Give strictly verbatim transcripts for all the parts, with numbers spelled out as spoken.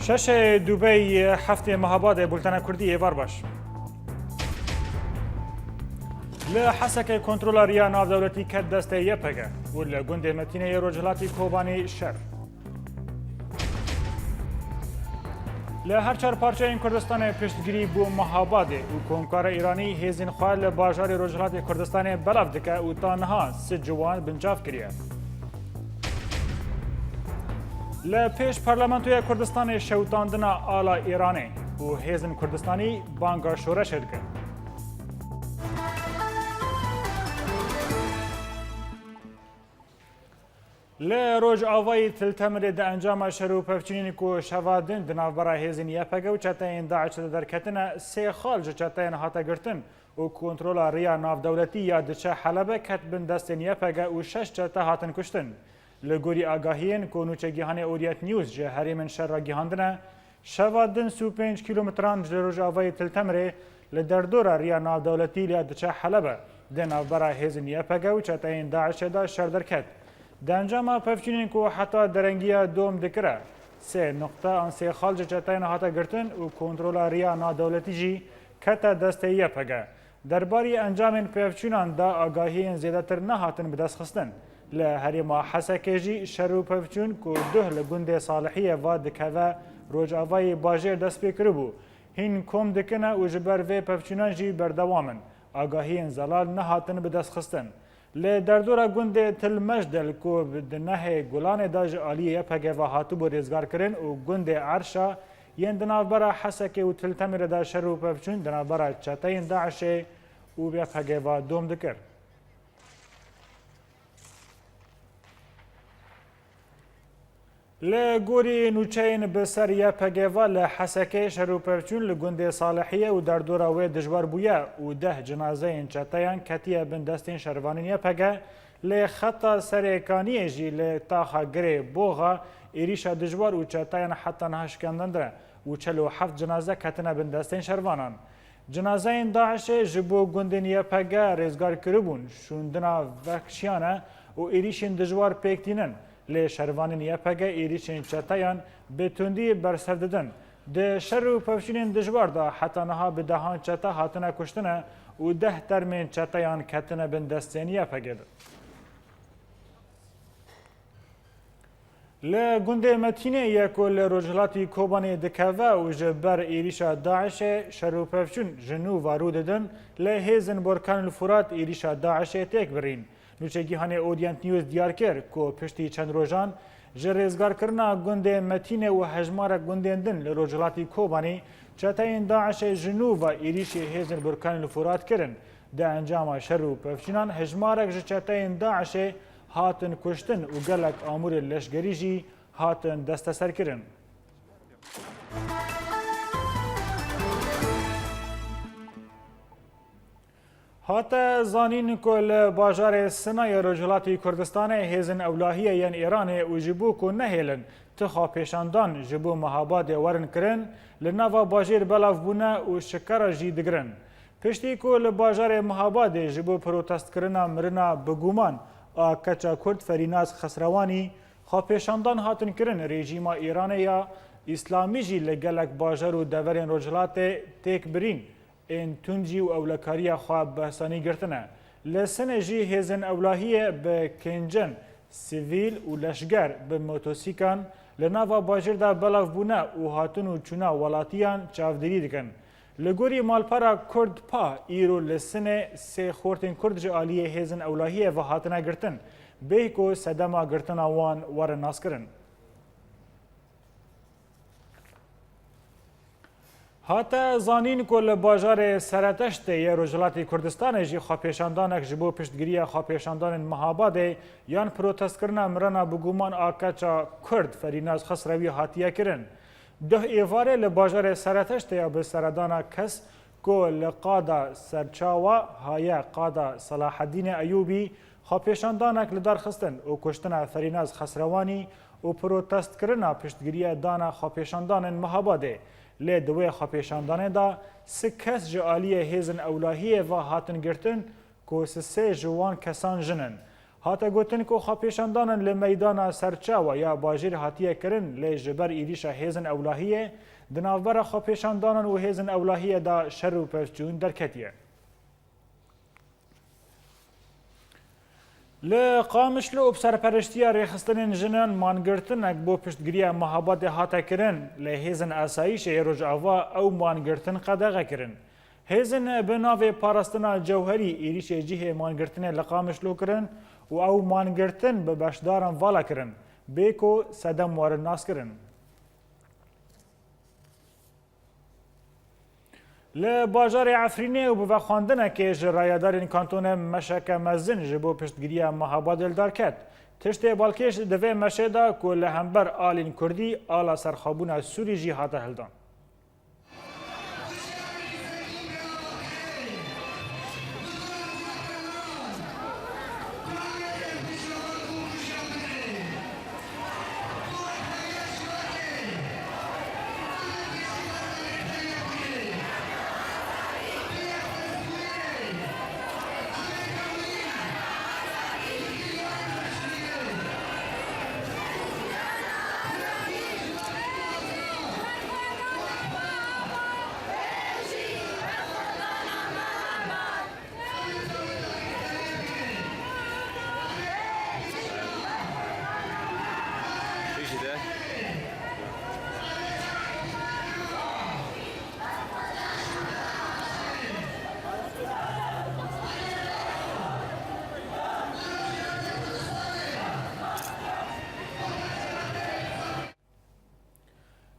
Şeşê Dubey, heftê Mehabadê, bultena Kurdî, êvar baş. Li Hesekê kontrola riya navdewletî ket destê Y P G û li gundê Metînê yê rojhilatî Kobanî şer. Li her çar parçeyên Kurdistanê piştgirî bo Mehabadê û komkara Îranî hêzên xwe li bajarê rojhilatê Kurdistanê belav dike û ta niha sê ciwan binçav kiriye. Li pêş Parlamentoya Kurdistanê şewitandina ala Îranê û hêzên Kurdistanî banga şoreşê dikin. Li Rojavayê Til Temirê di encama şer û pevçûnên ku şeva din di navbera hêzên Y P G û çeteyên DAIŞ de derketine, sê xal ji çeteyên hate girtin û kontrola riya navdewletî ya diçe Helebe ket bin destên Y P G û şeş çete hatin kuştin. Li gorî agahiyên ku nûçegîhanê Orient News ji herêmên şer re gihandine, şeva din sî û pênc kîlometran ji rojavayê Til Temirê li derdora riya navdewletî ya diçe Helebe di navbera hêzên Y P G û çeteyên DAIŞê de şer derket. Di encama pevçûnên ku heta derengiya dom dikire, sê nuqte an sê xal ji çeteyên hate girtin û kontrola riya navdewletî jî kete destê Y P G. Derbarî encamên pevçûnan de agahiyên zêdetir nehatin bidestxistin. Li herêma Hesekê jî şer û pevçûn ku duh li gundê Salihiyê ve dikeve rojavayê bajêr dest pê kiribû, hîn kom dikine û ji ber vê pevçûnan jî berdewam in. Agahiyên zelal nehatin bidestxistin. Li derdora gundê Til Mejdel ku di nehê Gulanê de ji aliyê Y P G ve hatibû rêzgarkirin û gundê Erşa yên di navbera Hesekê û Til Temirê de şer û pevçûn di navbera çeteyên DAIŞê û Y P G ve dom dikir. Li gorî nûçeyên bi ser Y P G ve li Hesekê şer û pevçûn li gundê Salihiyê û derdora wê dijwar bûye û deh cinazeyên çeteyan ketiye bin destên şervanên Y P G, lê xeta Serê Kaniyê jî li taxa Girê Boxa êrîşa dijwar û çeteyan heta niha şikandandine û çil û heft cinaze ketine bin destên şervanan. Cinazeyên DAIŞê ji bo gundên Y P G rêzgar kiribûn, şûndina vehşiyane û êrîşên dijwar pêk tînin. Lê şervanên Y P G êrîşên çeteyan bi tundî bersev didin. Di şer û pevçûnên dijwar de heta niha bi dehan çete hatine kuştine û deh termên çeteyan ketine bin destên Y P G de. Li gundê Metînê ye ku li rojhilatî Kobanê dikeve û ji ber êrîşa DAIŞê şer û pevçûn ji nû ve rû didin, lê hêzên Borkanil Furat êrîşa DAIŞê têk birîn. Nûçegihanê Orient News diyar kir ku piştî çend rojan ji rêzgarkirina gundê Metînê û hejmarek gundên din li rojhilatî Kobanê çeteyên DAIŞê ji nû ve êrîşî hêzên Burkanil Furat kirin. Di encama şer û pevçûnan hejmarek ji çeteyên DAIŞê hatin kuştin û gelek amûrên leşgerî jî hatin desteserkirin. Hate zanîn ku li bajarê Sina yê Rojhilatî Kurdistanê hêzên ewlahiyê yên Îranê û ji bo ku nehêlin ti xwepêşandan ji bo Mehabadê werin kirin, li nava bajêr belav bûne û şikera jî digirin. Piştî ku li bajarê Mehabadê ji bo protestkirina mirina bi guman a keça Kurd Ferînaz Xesrewanî xwepêşandan hatin kirin, rejîma Îranê ya Îslamî jî li gelek bajar û deverên Rojhilatê têk birîn. Ên tund jî û ewlekariya xwe behsanî girtine. Li Sinê jî hêzên ewlahiyê bi kêncên sivîl û leşger bi motosîkan li nava bajêr de belav bûne û hatin û çûna welatiyan çavdêrî dikin. Li gorî malpera Kurd Pa, îro li Sinê sê xortên Kurd ji aliyê hêzên ewlahiyê ve hatine girtin, bêhko sedema girtina wan were naskirin. Hate zanîn ku li bajarê Sereteştê yê Rojhilatê Kurdistanê jî xwepêşandanek ji bo piştgiriya xwepêşandanên Mehabadê yan protestkirina mirina bi guman a keça Kurd Ferînaz Xesrewî hatiye kirin. Duh êvarê li bajarê Sereteştê ya bi seredana kes ku li qada Serçawa haye qada Selahedînê Eyûbî, xwepêşandanek li dar xistin û kuştina Ferînaz Xesrewanî û protestkirina piştgiriya dana xwepêşandanên Mehabadê. Lê di wê xwepêşandanê de sih kes ji aliyê hêzên ewlahiyê ve hatin girtin ku sisê ji wan kesan jin in. Hate gotin ku xwepêşandanan li meydana Serçawa ya bajêr hatiye kirin, lê ji ber êrîşa hêzên ewlahiyê di navbera xwepêşandanan û hêzên ewlahiyê de şer û pevçûn derketiye. Li Qamişlo bi serpereştiya rêxistinên jinan mangirtinek bo piştgiriya Mehabadê hate kirin, lê hêzên asayîşê yê Rojava ew mangirtin qedexe kirin. Hêzên bi navê Parastina Cewherî êrîşê cihê mangirtinê li Qamişlo kirin û ew mangirtin bi beşdaran vala kirin, bê ku sedem werin naskirin. Li bajarê Efrînê û bi vexwendinekê ji rayedarên kantonê meşeke mezin ji bo piştgiriya Mehabadê li dar ket. Tiştê balkêş di vê meşê de ku li hember alên Kurdî ala serxwebûna Sûrî jî hate hildan.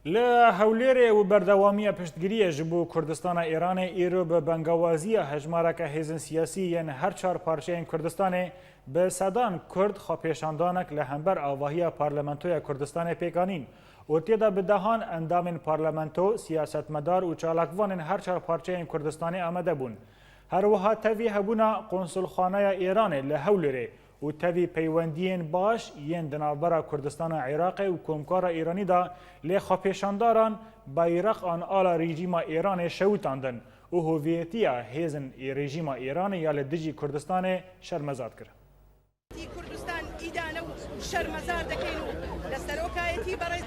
Li Hewlêrê û berdewamiya piştgiriyê ji bo Kurdistana Îranê îro bi bengawaziya hejmareke hêzên siyasî yên her çar parçeyên Kurdistanê bi sedan Kurd xwepêşandanek li hember avahiya Parlamentoya Kurdistanê pêk anîn û tê de bi dehan endamên parlamento, siyasetmedar û çalakvanên her çar parçeyên Kurdistanê amade bûn. Her wiha tevî hebûna Konsulxaneya Îranê li Hewlêrê û tevî peywendiyên baş yên di navbera Kurdistana Iraqê û Komkara Îranî de lê xwepêşandaran bayraqan ala rejîma Îranê şewitandin û hoviyetiya hêzên ê rejîma Îranê ya li dijî Kurdistanê şermezar kir. Kurdistan îdane û şermezar dekeyn û li serokayetî berêz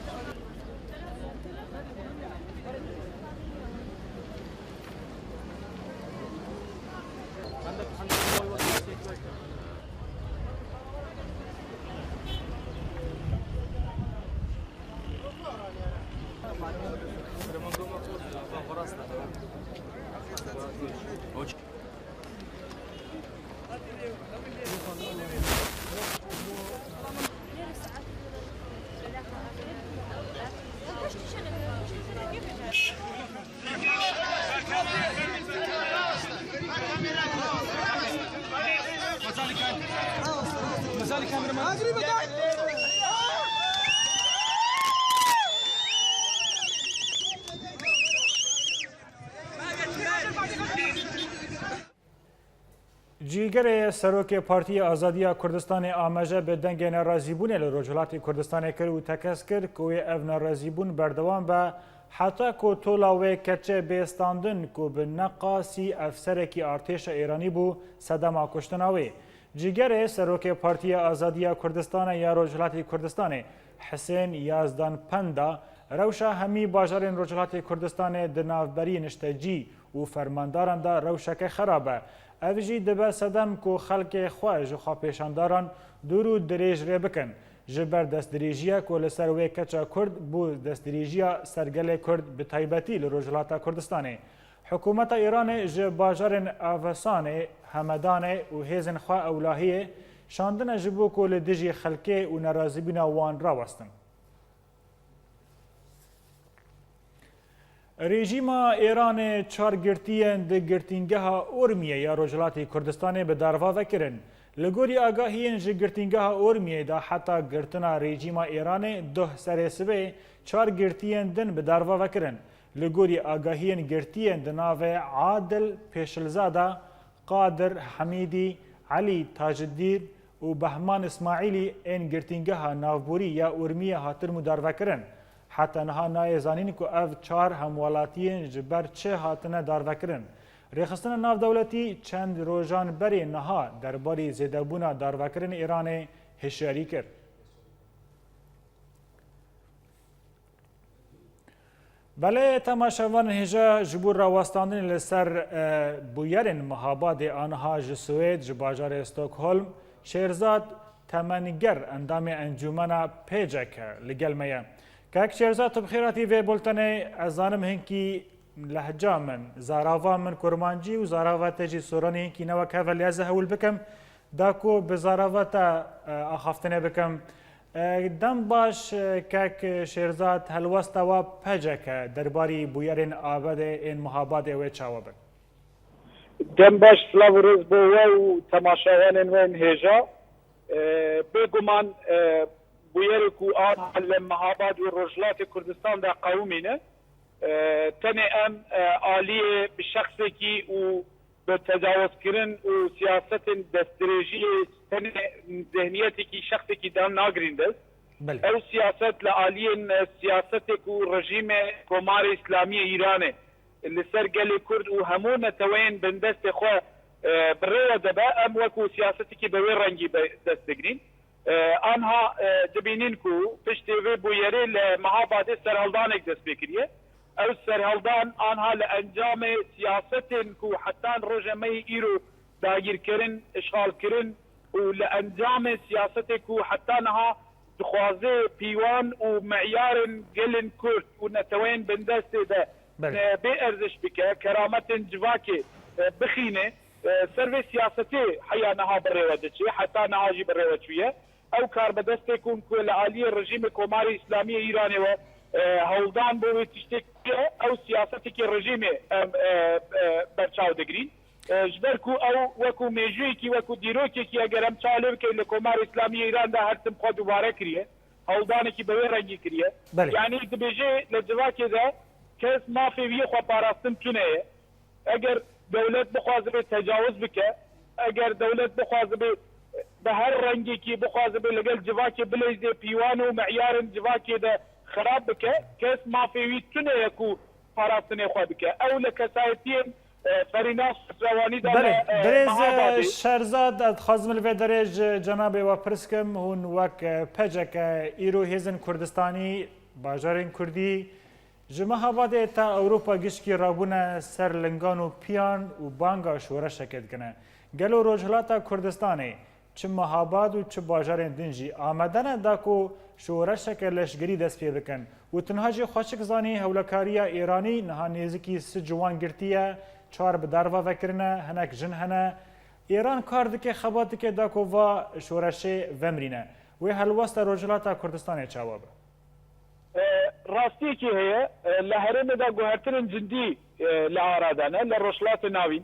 Cîgerê Serokê Partiya Azadiya Kurdistanê, A M C, bi dengê nerazîbûnê li Rojhilatê Kurdistanê kir û tekez kir ku wê ev nerazîbûn berdewam be, heta ku tola wê keçe bê standin ku bi neqasî efserekî artêşa Îranî bû sedema kuştina wê. Cîgerê Serokê Partiya Azadiya Kurdistanê ya Rojhilatê Kurdistanê, Hisên Yazdan Penda, rewşa hemî bajarên Rojhilatê Kurdistanê di navberî niştecî û fermandaran de rewşeke xerab e. Ev jî dibe sedem ku xelkê xwe ji xwepêşandaran dûr û dirêj rê bikin. Ji ber destdirêjiya ku li ser wê keça Kurd bû destdirêjiya ser gelê Kurd bi taybetî li Rojhilata Kurdistanê. Hikûmeta Îranê ji bajarên Avesanê, Hemedanê û hêzên xwe ewlahiyê şandine ji bo ku li dijî xelkê û nerazîbûna wan rawestin. Rejîma Îranê çar girtiyên di girtîngeha Urmiyê ya Rojhilatê Kurdistanê bi darva vekirin. Li gorî agahiyên ji girtîngeha Urmiyê de heta girtina rejîma Îranê duh serê sibê çar girtiyên din bi darva vekirin. Li gorî agahiyên girtiyên di navê Adil Pêşilzada, Qadir Hemîdî, Elî Taciddîn û Behman Îsmaîlî ên girtîngeha navborî ya Urmiyê hatin mûdarvekirin. Heta niha nayê zanîn ku ev çar hemwelatiyên ji ber çi hatine darvekirin. Rêxistina navdewletî çend rojan berê niha derbarî zêdebûna darvekirin Îranê hişyarî kir. Belê, temaşevanên hêja, ji bo rawestandinê li ser, e, bûyerên Mihabadê aniha ji Swêd, ji bajarê Stockholm, Şêrzad Temenger, endamê encûmena P C K, li gel me ye. Kek Şêrzad, tu bi xêr hatî vê bultenê. Ez zanim hinkî lehca min, zarava min kurmancî û zarava te jî soranî hinkî ne wek hev e, lê ez ê hewl bikim da ku bi zarava te, e, axaftinê bikim. E, dem baş, e, kek Şêrzad, helwesta we P C K derbarî bûyerên abedê ên Mihabadê wê çawa bin? Dem baş, silav û rêz bo we û temaşevanên we ên hêja. E, bêguman, e, bûyerê ku aniha li Mihabad û Rojhilatê Kurdistan de qewimîne. E, tenê em, e, aliyê bi şexsekî û bi tecawizkirin û siyasetên destdirêjiyê tenê zehniyetekî şexsekî dan nagirîn dest. Belê. Ew siyaset li aliyên, e, siyasetê ku rejîmê Komarê Îslamî yê Îranê li ser gelê Kurd û hemû neteweyên bindestê xwe, e, bi rê ve dibe, em wekû siyasetekî bi wê rengî bi dest digirîn. E, anha, e, dibînin ku piştê vê bûyerê li Mehabadê serhildanek dest pê kiriye. Ew serhildan anha li encamê siyasetên ku hetan roja me yê îro dagîrkirin, îşxalkirin û li encamê siyasetê ku heta niha dixwaze pîwan û meyarên gelên Kurd û neteweyên bindestê de, Belê. e, bê erziş bike, kerametên civakê, e, bixîne, e, ser vê siyasetê heya niha bi rê ve diçe, heta niha jî bi rê ve çûye. Ew karbidestê ku, ku li aliyê rejîmê Komarê Îslamî yê Îranê we, e, hewldan bo wê tiştê kiriye, ew siyasetekî rejîmê em, e, e, berçaw digirîn. E, ji ber ku ew wekû mêjûyekî, wekû dîrokekî eger em çawa lê bikin, li Komarê Îslamî yê Îran de her tim xwe dubare kiriye. Hewldanekî bi wê rengî kiriye. Belê. Yanî dibêje li civakê de kes mafê wî yê xwe parastin tune ye. Eger dewlet bixwazibe tecawiz bike, eger dewlet bixwazibe bi her rengekî bixwazibe li gel civakê bileyzê, pîwan û meyarên civakê de xirab bike, kes mafê wî tune ye ku parastinê xwe bike. Ew li kesayetiyên, e, Ferînas Xusrewanî de Belê, li, e, birêz, Mehabadê. Şerzad, ez dixwazim li vê derê ji cenabê we pirs kim, hûn wek, e, P C K îro hêzên Kurdistanî, bajarên Kurdî, ji Mehabadê ta Ewropa gişkî rabûne ser lingan û piyan û banga şoreşekê dikine. Gelo Rojhilata Kurdistanê, çi Mehabad û çi bajarên din jî amade ne da ku şoreşeke leşgerî dest pê bikin û tu niha jî xweşik zanî hewlekariya Îranî niha nêzîkî sî ciwan girtiye, çar bi dar ve vekirine, hinek jin hene. Îran kar dike, xebat dike da ku va şoreşê vemirîne. Wê helwesta Rojhilata Kurdistanê çawa be? E, rastiyekî heye. E, li herêmê de guhertinên cindî, e, li ara de ne. Li Rojhilatê Navîn,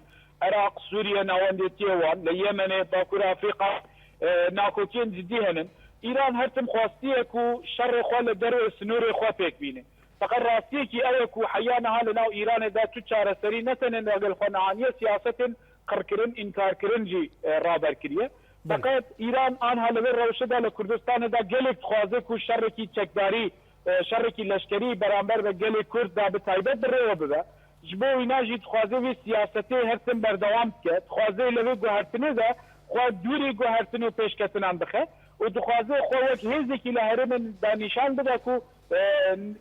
Iraq, Sûriye, navendetiyê wan, li Yemenê, Bakur Afrîka, e, nakokiyên cindî henin. Îran her tim xwestiye ku şerê xwe li dervê sînorê xwe pêk bîne. Feqet rastiyekî ew e ku heya niha li nav Îranê de tu çareserî ne tenê li gel xwe niha niye, siyasetên qirkirin, înkarkirin jî, e, raber kiriye. Belê. Feqet Îran anha li vê rewşe de li Kurdistanê de gelek dixwaze ku şerekî çekdarî, e, şerekî leşkerî beramber bi gelê Kurd de bi taybet bi rê ve bibe. Ji bo wîna jî dixwaze vê siyasetê her tim berdewam bike. Dixwaze li vê guhertinê de xwe dûrî guhertin û pêşketinan bixe û dixwaze xwe wek hêzekî li herêmên de nîşan bide ku, e,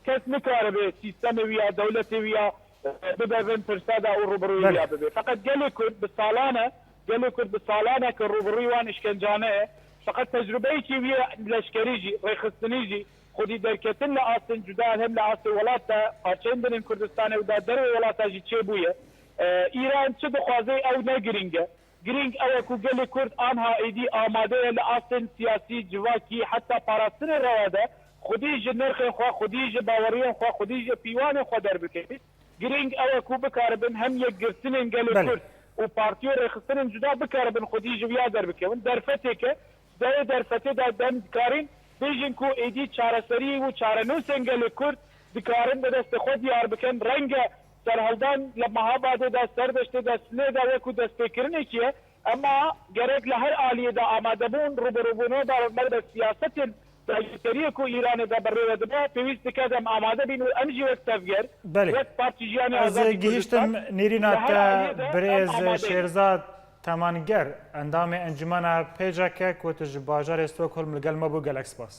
kes nikaribe sîstemê wî ya, dewletê wî ya, e, bibe bin pirsa de û rûbirûyê Belê. wî ya bibe. Feqet gelê Kurd bi salan e, gelê Kurd bi salan e ku rûbirûyê wan îşkencane ye. Feqet tecrubeyekî wî ye leşkerî jî, rêxistinî jî, xwedî derketin li astên cuda, hem li astê welat de, parçeyên din ên Kurdistanê û da dervê welata jî çêbûye. E, Îran çi dixwaze ew ne girîng e. Girîng ew e ku gelê Kurd anha êdî amade ye li astên siyasî, civakî, heta parastinê rewa de xwedî ji nirxên xwe, xwedî ji baweriyên xwe, xwedî ji pîwanên xwe derbikevin. Girîng ew e ku bikaribin hem yekgirtinên gelê Belê. Kurd û partî û rêxistinên cuda bikaribin xwedî ji viya derbikevin. Derfetêk e, di wê derfetê de dem dikarîn bêjin ku êdî çareserî û çarenûsên gelê Kurd dikarin bi destê xwe diyar bikin. Reng e serhildan li Mehabadê de, Serdeştê de, Silê de wekû destpêkirinekî ye. Ema gerek li her aliyê de amadebûn, rûbirûbûn û beraber bi siyasetên Dagirkeriyê ku Îranê de bi rê ve dibe, pêwîst dike em amade bîn û em jî wek tevger, Belê. wek Partî Jiyanê Ez Azadî gihîştim Kurdistan, nêrîna li her te aliyê de em birêz amade bîn. Şêrza Temanger, endamê Encûmena P C K ku tu ji bajarê Stockholm li gel me bû, gelek spas.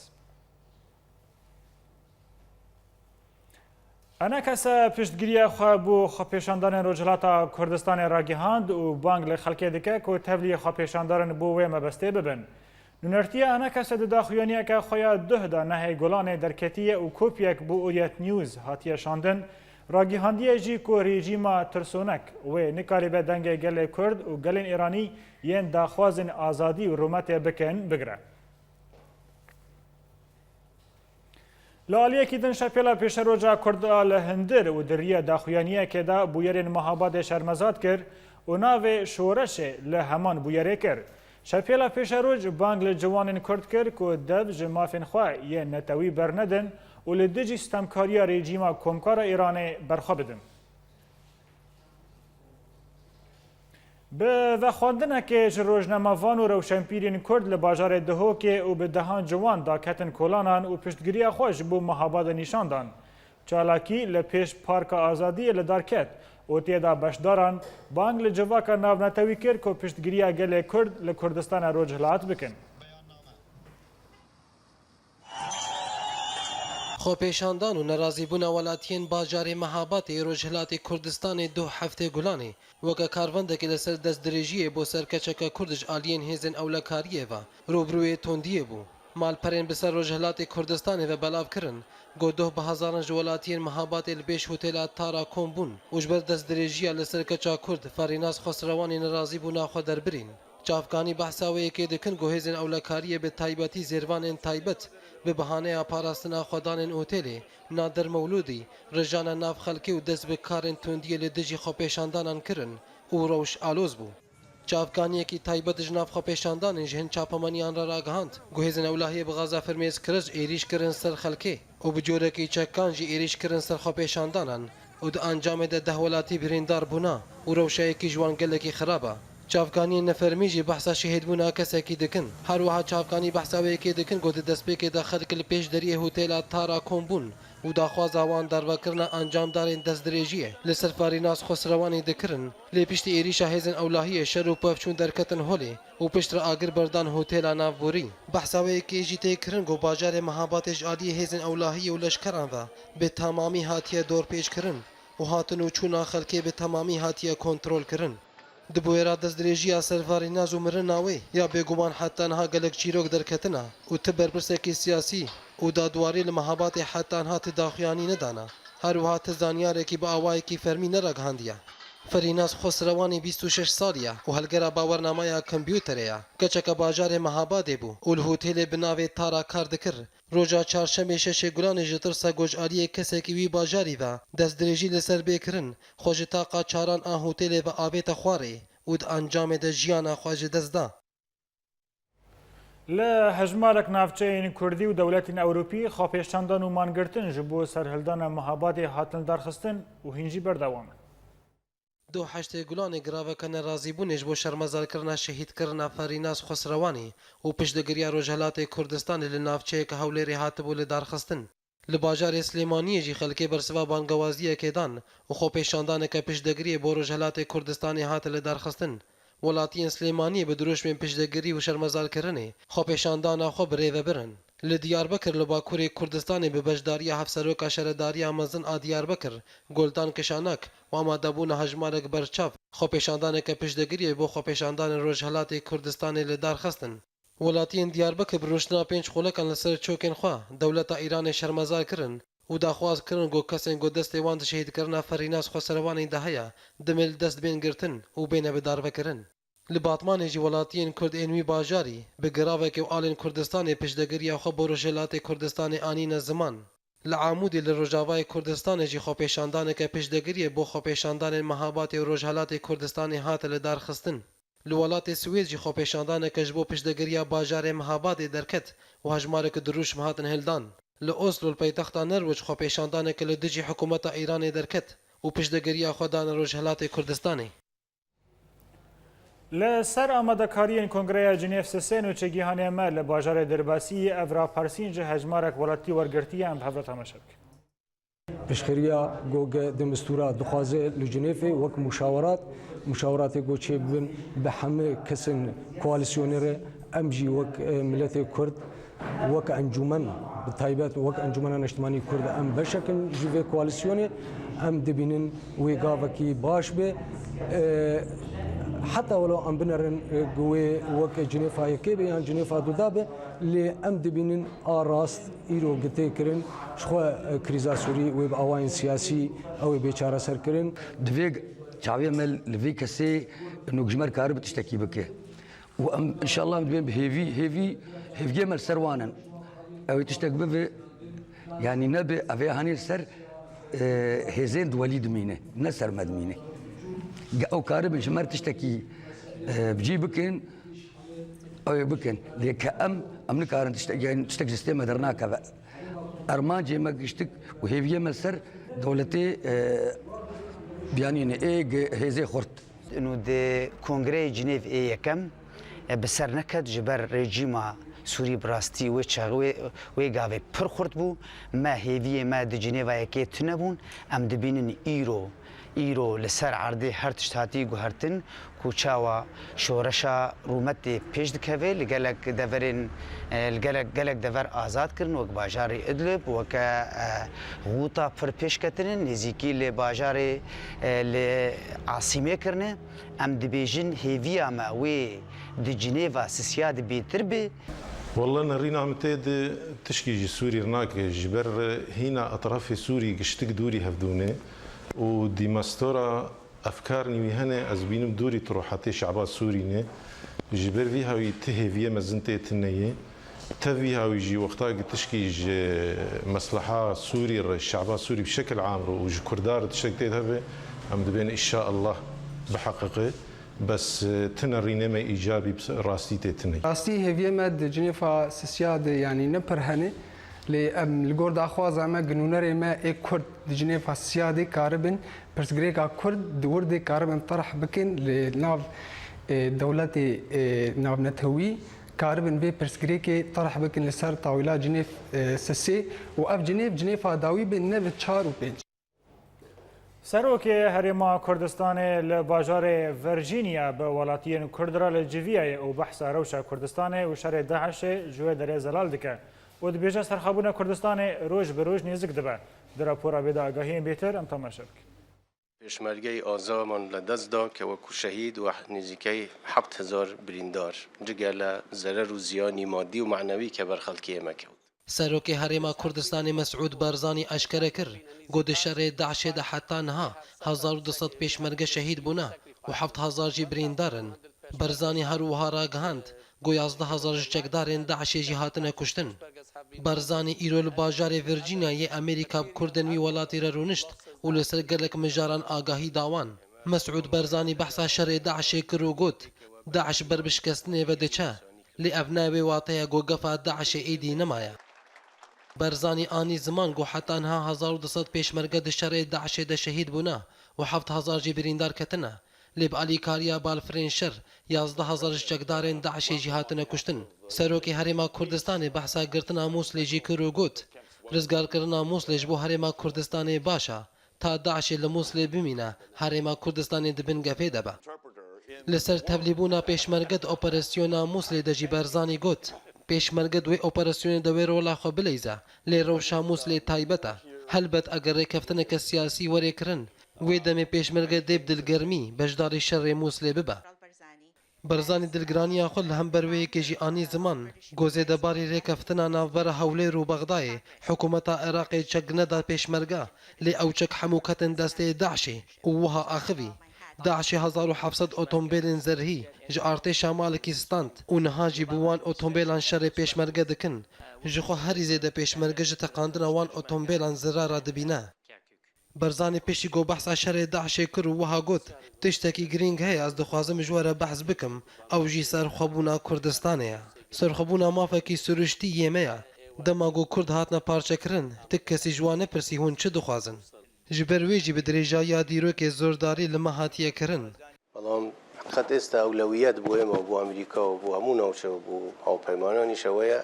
Enekese piştgiriya xwe bo xwepêşandanên Rojhilata Kurdistanê ragihand û bang li xelkê dike ku tevlî xwepêşandarin bo wê mebestê bibin. Nûnertiya Enekese di daxuyaniyeke xwe ya duh de nehê Golanê derketiye û kopyek bo Uriyet News hatiye şandin, ragihandiye jî ku rejîma tirsonek wê nikaribe dengê gelê Kurd û gelên Îranî yên daxwazên azadî û rûmetê bikin, bigire. Li aliyekî din, Şepêla Pêşeroja Kurda li Hindir û di riya daxuyaniyekê de bûyerên Mehabadê şermezar kir û navê şoreşê li heman bûyerê kir. Şepêla Pêşeroj bang li ciwanên Kurd kir ku dev ji mafên xwe yên netewî bernedin û li dijî sitemkariya rejîma komkara Îranê berxwe bidin. Bi vexwendinekê ji rojnamevan û rewşenpîrên Kurd li bajarê Duhokê û bi dehan ciwan daketin kolanan û piştgiriya xwe ji bo Mehabadê nîşan dan. Çalakî li pêş Parka Azadiyê li dar ket û tê de beşdaran bang li civaka navnetewî kir ku piştgiriya gelê Kurd li Kurdistana Rojhilat bikin. Xwepêşandan û nerazîbûna welatiyên bajarê Mehabatê ê Rojhilatê Kurdistanê Duh Heftê Gulanê weke karvendekê li ser destdirêjiyê bo ser keçeke Kurd ji aliyên hêzên ewlekariyê ve rûbirûyê tundiyê bû. Malperên bi ser Rojhilatê Kurdistanê ve belav kirin ku Duh bi hezaran ji welatiyên Mehabatê li pêş hotêla Tara kom bûn û ji ber destdirêjiya li ser keça Kurd Ferînas Xosrewanî nerazîbûna xwe derbirîn. Çavkanî behsa wê yekê dikin ku hêzên ewlekariyê, bi taybetî zêrvanên taybet, bi bahaneya parastina xwedanên otêlê Nadir Mewlûdî rijane nav xelkê û dest bi karên tundiyê li dijî xwepêşandanan kirin û rewş aloz bû. Çavkaniyekî taybet ji nav xwepêşandanên ji hin çapemeniyan re ragihand ku hêzên ewlehiyê bi gaza fermêz kirij êrîş kirin ser xelkê û bi corekî çekan jî êrîş kirin ser xwepêşandanan û di encamê de deh welatî birîndar bûna û rewşa yekî ji wan gelekî xirab e. Çavkaniyên nefermî jî behsa şehîdbûna kesekî dikin. Her wiha çavkanî behsa wê yekê dikin ku di destpêkê de xelk li pêş deriyê hotêla Tara kom bûn û daxwaza wan darvekirina encamdarên destdirêjiyê li ser Ferînas Xosrewanî dikirin, lê piştî êrîşa hêzên ewlahiyê şer û pevçûn derketin holê û piştre agir berdan hotêla navborî. Behsa wê yekê jî tê kirin ku bajarê Mehabatê ji aliyê hêzên ewlahiyê û leşkeran ve bi temamî hatiye dorpêçkirin û hatin û çûna xelkê bi temamî hatiye kontrolkirin. Di bûyera destdirêjiya ser Ferînas û mirina wê ya bêguman heta niha gelek çîrok derketine û ti berpirsekî siyasî û dadwarî li Mehabatê heta niha ti daxuyanî nedane. Her wiha ti zanyarekî bi awayekî fermî neragihandiye. Ferînas Xosrewanî bîst û şeş salî ye û helgera bawernameya kompûterê ye. Keçeke bajarê Mehabadê bû û li hotêlê bi navê Tara kar dikir. Roja çarşemê şeşê Gulanê ji tirsa ku ji aliyê kesekî wî bajarî ve destdirêjî li ser bê kirin, xwe ji taqa çaran a hotêlê ve avête xwarê û di encamê de jiyana xwe ji dest da. Li hejmarek navçeyên Kurdî û dewletên Ewropî xwepêşandan û mangirtin ji bo serhildana Mehabadê hatin lidarxistin û hîn jî berdewam in. Doh heştê Gulanê giraveke nerazîbûnê ji bo şermezarkirina şehîdkirina Ferînas Xosrewanî û piştgiriya Rojhilatê Kurdistanê li navçeyeke Hewlêrê hatibû lidarxistin. Li bajarê Silêmaniyê jî xelkê bersiva bangewaziyekê dan û xwepêşandaneke piştgiriyê bo Rojhilatê Kurdistanê hate lidarxistin. Welatiyên Silêmaniyê bi dirûşmên piştgirî û şermezarkirinê xwepêşandana xwe bi rê ve birin. Li Diyarbekir li Bakurê Kurdistanê bi beşdariya Hevseroka Şaredariya Mezin a Diyarbekir, Guldan Kişanak, û amadebûna hejmarek berçav xwepêşandaneke piştgiriyê bo xwepêşandanên Rojhilatê Kurdistanê li dar xistin. Welatiyên Diyarbekir bi rûştina pênc xolekan li ser çokên xwe dewleta Îranê şermezar kirin û daxwaz kirin ku kesên ku destê wan di şehîdkirina Ferînas Xweservanî de heye, demê li dest bên girtin û bêne bidarvekirin. Li Batmanê jî welatiyên Kurd ên wî bajarî bi giravekê û alên Kurdistanê piştgiriya xwe bo Rojhilatê Kurdistanê anîne ziman. Li Amûdê li Rojavayê Kurdistanê jî xwepêşandaneke piştgiriyê bo xwepêşandanên Mehabatê û Rojhilatê Kurdistanê hate lidarxistin. Li welatê Swêd jî xwepêşandaneke ji bo piştgiriya bajarê Mehabadê derket û hejmarek dirûşm hatin hildan. Li Oslo, li paytexta Norwêc, xwepêşandaneke li dijî hikûmeta Îranê derket û piştgiriya xwe dane Rojhilatê Kurdistanê. Li ser amadekariyên Kongreya Cinêv sisê nûçegihanê me li bajarê Dirbasî yê Evra Parsîn ji hejmarek welatî wergirtiye, em bi hev re temaşe bikin. Pêşxeriya ku ge di mistûra dixwaze li Cinêvê wek muşawerat, muşaweratê ku çêbibin bi hemî kesên koalîsyonê re, em jî wek, e, miletê Kurd, wek encûmen, bi taybet wek Encûmena Neştimanî Kurd em beşek in ji vê koalîsyonê, em dibînin wê gavekî baş be. E, heta wilo em binerin, e, wê wek Cinêva yekê be yan Cinêva duda be, lê em dibînin a rast îro gi tê kirin, ji xwe, e, krîza Sûrî wê bi awayên siyasî ew ê bê çareser kirin. Divê çavê me li vê kesê nokjmer karibe tiştekî bike. Û em, înşallah, em dibên bi hêvî, hêvî, hêviyê me li ser wan in. Ew ê tiştek bibe, yanî nebe, ev ê hanê li ser, e, hêzên duwelî dimîne, ne ser me dimîne. Ge ew karibin ji me re tiştekî, e, bi cî bikin, ew ê bikin. Lê ke em, em nikarin tiştek, yanî tiştek ji destê me dernakeve. Armancê me giştik û hêviyê me li ser dewletê, e, biyanîne ê ge hêzê xurt. Û di Kongreyê Cinêv ê yekem, e, bi ser neket ji ber rejîma Sûrî bi rastî wê çaxê, wê, wê gavê pir xurt bû. Me hêviyê me di Cinêva yekê tune bûn. Em dibînin îro, îro li ser erdê her tişt hatî guhertin ku çawa şoreşa rûmet tê pêş dikeve, li gelek deverên, e, li gelek, gelek dever azad kirin, wek bajarê Idlib, weke, e, Xûta pir pêş ketinin, nêzîkî li bajarê, e, li Asîmê kirine. Em dibêjin hêviya me wê di Cinêva sisiya de bêtir be. Welle nerîna min tê de tişkî ji Sûrî re nake, ji ber hîna etrafê Sûrî giştik dûrî hevdû ne û dîmastora efkarên wî hene, ez bînim dûrî tirohatê şeba Sûrî ne. Ji ber vî hawî ti hêviyê mezin tê tune ye. Tev vî hawî jî wexta gi tişkî ji mesleha Sûrî re, şeba Sûrî bi şekil am re û ji Kurda re tiştek tê de hebe, em dibên înşaallah biheqiqe. Bes, e, tine rînê me îcabî bi rastî tê tune. Rastî hêviyê me di Cinêva sisiya de, yanî ne pir hene. Lê em li gor daxwaza me, gi nûnerê me ê Kurd di Cinêva sisiya de karibin pirsgirêka Kurd di wir de karibin terh bikin li nav, e, dewletê, e, navnetewî, karibin vê pirsgirêkê terh bikin li ser tawîla Cinêv, e, sisê û ev Cinêv, Cinêva dawî be, ne bi çar û pênc. Serokê Herêma Kurdistanê li bajarê Virginia bi welatiyên Kurd re li civiyaye û behsa rewşa Kurdistanê û şerê DAIŞê ji wê derê zelal dike û dibêje serxwebûna Kurdistanê roj bi roj nêzik dibe. Di rapora vê de agahiyên bêtir em temaşe bikin. Pêşmergeyê azaman li dest da ke wekû şehîd û nêzîkey heft hezar birîndar, cigele zerer û ziyanî madî û manewî ke ber xelkê me kewt. Serokê Herêma Kurdistanê Mesûd Barzanî eşkere kir, got di şerê DAIŞê de heta niha hezar û du sed pêşmerge şehîd bûne û heft hezar jî birîndar in. Barzanî her wiha ragihand, got yazdeh hezar ji çekdarên DAIŞê jî hatine kuştin. Barzanî îro li bajarê Virginia yê Amerîka bi Kurdên wî welatî re rûnişt û li ser gelek mijaran agahî da wan. Mesûd Barzanî behsa şerê DAIŞê kir û got, DAIŞ ber bi şikestinê ve diçe. Lê ev ne wê wateya ku gefa DAIŞê êdî nemaye. Barzanî anî ziman ku heta niha hezar û du sed pêşmerge di şerê DAIŞê de şehîd bûne û heft hezar jî birîndar ketine. Lê bi alîkariya balfirên şer, yazdeh hezar ji çekdarên DAIŞê jî hatine kuştin. Serokê Herêma Kurdistanê behsa girtina Mûslê jî kir û got, rizgarkirina Mûslê ji bo Herêma Kurdistanê baş e. Ta DAIŞê li Mûslê bimîne, Herêma Kurdistanê di bin gefê de be. Li ser tevlîbûna pêşmerge di operasyona Mûslê de jî Barzanî got, pêşmerge di wê operasyonê de wê rola xwe bileyze, lê rewşa Mûslê taybet e. Helbet eger rêkeftineke siyasî were kirin, wê demê pêşmerge dê bi dilgermî beşdarî şerê Mûslê bibe. Barzanî dilgiraniya xwe li hember wê yekê jî anî ziman, ku zêdebarî rêkeftina navbera Hewlêr û Bexdayê, hikûmeta Iraqê çek neda pêşmerge, lê ew çek hemû ketin destê DAIŞê û wiha axivî, DAIŞê hezar û heft sed otomobêlên zerhî ji artêşa Malikî stand û niha jî bi wan otomobêlan şerê pêşmerge dikin. Ji xwe herî zêde pêşmerge ji teqandina wan otomobêlan zirara dibîne. Barzanî piştî ku behsa şerê DAIŞê kir û wiha got, tiştekî girîng heye ez dixwazim ji we re behs bikim, ew jî serxwebûna Kurdistanê ye. Serxwebûna mafekî siruştî yê me ye. Dema ku Kurd hatine parçekirin, ti kesî ji wan nepirsî hûn çi dixwazin? Ji ber wê jî bi dirêjayiya dîrokê zordarî li me hatiye kirin. بەڵام Qet êsta ewlewiyet bo ême û bo Amerîka û bo hemû navçe û bo hawpeymananîş ew e,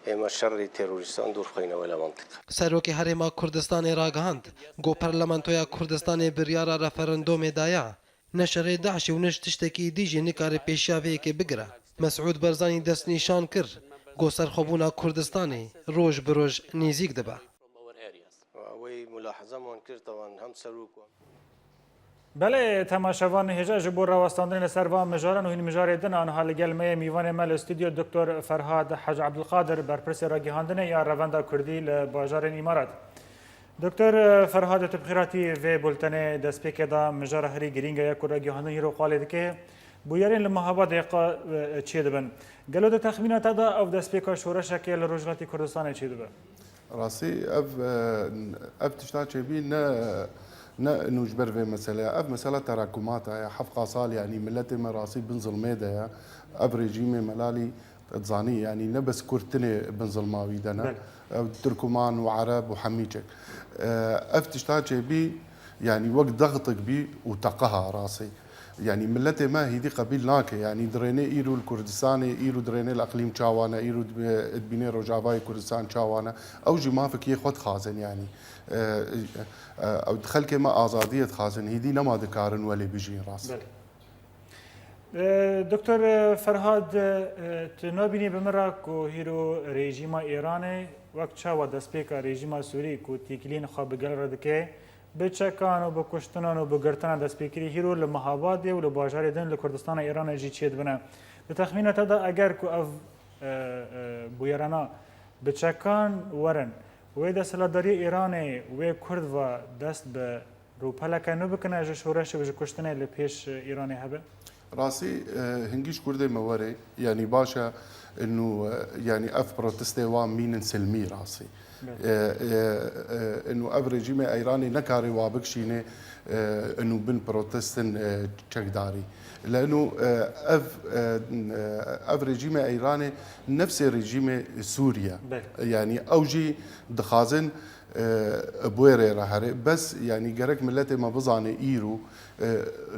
ême şerê terorîstan dûr bixîne wela mentiqe. Serokê Herêma Kurdistanê ragihand, ku Parlamentoya Kurdistanê biryara referendomê daye, ne şerê DAIŞê û ne ji tiştekî dî jî nikare pêşiya vê yekê bigire. Mesûd Barzanî destnîşan kir, ku serxwebûna Kurdistanê roj bi roj nêzîk dibe. Wê mulaheze man kir, tewan hem serok û Belê, temaşevan hêja ji bo rawestandinê li ser van mijaran û hîn mijarê din a niha li gel me ye mîvanê me li stûdyo Doktor Ferhad Hec Ebdulqadir, berpirsê ragihandinê ya Revenda Kurdî li bajarên Îmarat. Doktor Ferhad, tu bi xêr hatî vê bultenê. Destpêkê de mijara herî girîng e ya ku ragihandin îro qalê dike, bûyerên li Mehabadê qe çê dibin. Gelo di texmîna te de ev destpêka şoreşekê li Rojhilatî Kurdistanê çê dibe? Rastî ev, e, ev tişta çêbî ne, ne nû ji ber vê meseleya. Ev mesela terakumata ye. Hefqa sal, yanî miletê me rastî bin zilmê de ye. Ev rejîmê melalî dizanî, yanî ne bes Kurd tinê bin zilma wî de ne. Belê. Ev Tirkuman û Ereb û hemî çek. E, ev tişta çêbî, yanî wek dextik bî û teqiha rastî. Yanî miletê me hîdî qebîl nake. Yanî dirênê îro li Kurdistanê, îro dirênê li eqlîm çawa ne, îro di, dibînê Rojavayê Kurdistan çawa ne. Ew jî mafek yê xwe dixwazin yanî. E, e, ew xelkê me azadiyê dixwazin. Hîdî nema dikarin welê bijîn rast. Belê. E, Doktor Ferhad, e, tu nabînî bi min re ku hîro rejîma Îranê wek çawa destpêka rejîma Sûrî ku têkiliyên xwe bi gel re dike, bi çekan û bi kuştinan û bi girtinan dest pê kirî, hîro li Mehabadê û li bajarê din li Kurdistana Îranê jî çêdibine. Di texmîna te de eger ku ev, e, e, bûyerana bi çekan werin, wê desthilatdariyê Îranê wê Kurd ve dest bi rûpeleke nû bikine ji şoreşê û ji kuştinê li pêş Îranê hebe? Rastî, e, hingî ji Kurdê me were, yanî baş e, inu, e, yanî ev protestê wan mînin silmî rastî. Evet. E, e, e, inu ev rejîmê Eyranê nekarê wa bikişîne, e, inu bin protestin, e, çekdarî. Lê inu, e, ev, e, e, ev rejîmê Eyranê nefsê rejîmê Sûriye. Belê. Yanî ew jî dixwazin, e, bi wê rê re here. Bes, yanî gerek miletê me bizane îro, e,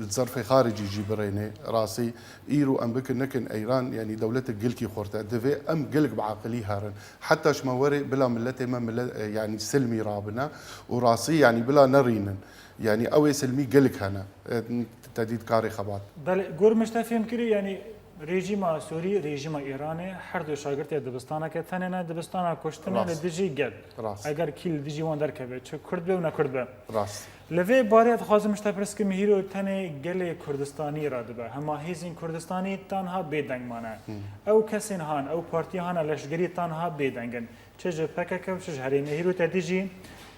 li zerfê xaricî jî birêne. Rastî, îro em bikin nekin Eyran, yanî dewletek gilkî xurt e. Divê em gilk bi aqilî herin. Heta ji me were bila miletê me mile-, e, yanî silmî rabine û rastî, yanî bila nerînin. Yanî ew ê silmî gilk hene. E, te dît karê xebat. Belê, gor min ji te fêm kirî, yanî rejîma Sûrî, rejîma Îranê, her du şagirtê dibistaneke tenê ne, dibistana kuştinê li Rast. dijî gel. Rast. Eger kî li dijî wan derkeve, çi Kurd be û ne Kurd be. Rast. Li vê barê dixwazim ji te pirs kim, hîro tenê gelê Kurdistanî radibe. Hema hêzên Kurdistanî tanha bêdeng mane. Hmm. Ew kesên han, ew partiya hana leşgerî tanha bêdeng in. Çi ji P K K û çi ji herêmê. Hîro te dî jî